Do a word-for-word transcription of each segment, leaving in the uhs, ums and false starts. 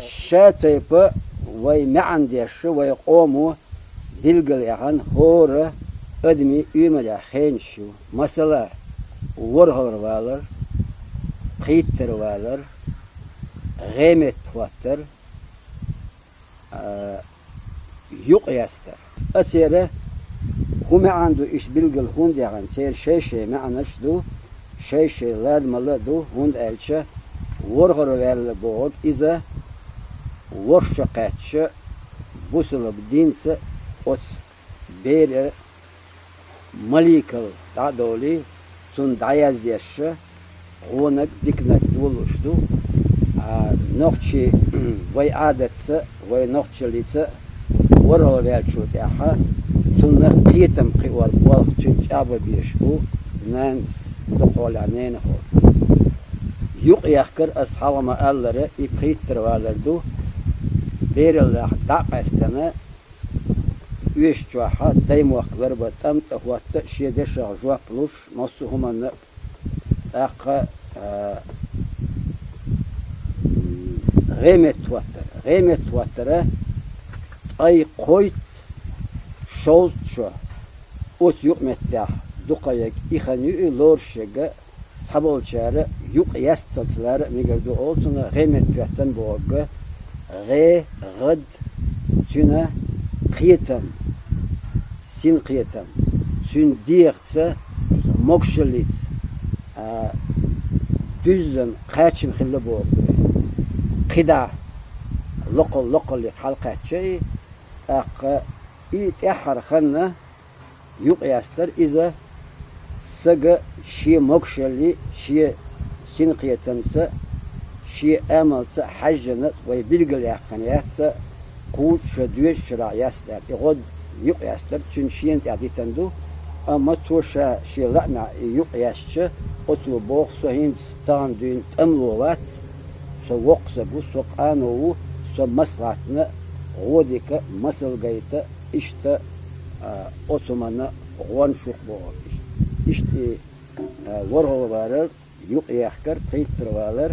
Ша тайпа вай маьӀна деш, вай къомо билгал яхана хӀора адамий уймарехь хенаш ю. Масала, ворхӀалгӀа валар, пхийттара валар, гӀеметтахӀоттар, а, юкъ ястар. Церан хӀун маьӀна ду, иштта билгал хӀунда яхана, церан шай-шай маьӀнаш ду, шай-шай ладамалла ду, хӀунда аьлча ворхӀалгӀа ваьлла бохург иза ворхӀ шо кхаьчча, бусалба динца оцу беран маликал дӀа а довлий, цунна дӀаяздеш, гӀонаг, диканаг долуш ду. А, нохчий, вай Ӏадатца, вай нохчаллица ворхӀалгӀа ваьллачул тӀаьхьа цунна кхетам кхиор болх цуьнан чӀагӀбан безаш бу нанас, дукхахьолехь ненахо. Юкъ яхкар, ас хьалха ма-аллара, и пхийттара валар ду, бераллехь дӀа а къаьстина, оьшучохь даймохк ларбан тӀам тӀе хӀотта, шен дешах жоп луш, массо а хӀуманна, тӀаккха, а, гӀеметтахӀоттар. ГӀеметтахӀоттара ткъе кхойтта, шовзткъа шо оцу юкъаметтехь дукха ерг и хан ю, и лоруш ерг, цхьаболчара юкъ ясталц лара а мегар ду олу цунах, гӀеметтахӀоьттина бохург, гӀе, гӀад, цуьнан кхетам, синкхетам, цуьнан дегӀаца, могушаллица, а, дуьззина кхачам хилла бохург. КхидӀа локхал-локхаллига хьалакхаьчча и, тӀаккха и тӀаьххьара хан юкъ ястар, иза сага шен могушалли, шен синкхетамца, шен амалца хьаьжжина вай билгалъяьккхина яц, кхузткъа шо, доьзткъа шо дӀа ястар. И гӀод юкъ ястар цуьнан шена тӀехь дитина ду, амма цо ша шен лаамехь и юкъ яьстича, оцо боху: со хӀинца тахана дуьйна тӀамло вац, со воккха саг ву, со къано ву, со маслаӀатна гӀо дика, масал гайта, иштта, а, оцу хӀуманна гӀонаш ю-кх боху. Иштта и, а, ворхӀалгӀа валар, юкъ яхкар, пхийттара валар,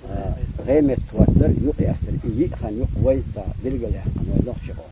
а, гӀеметтахӀоттар, юкъ ястар. И йиъ хан ю-кх вай цхьа билгалъяьккхина, вай нохчийн къоман.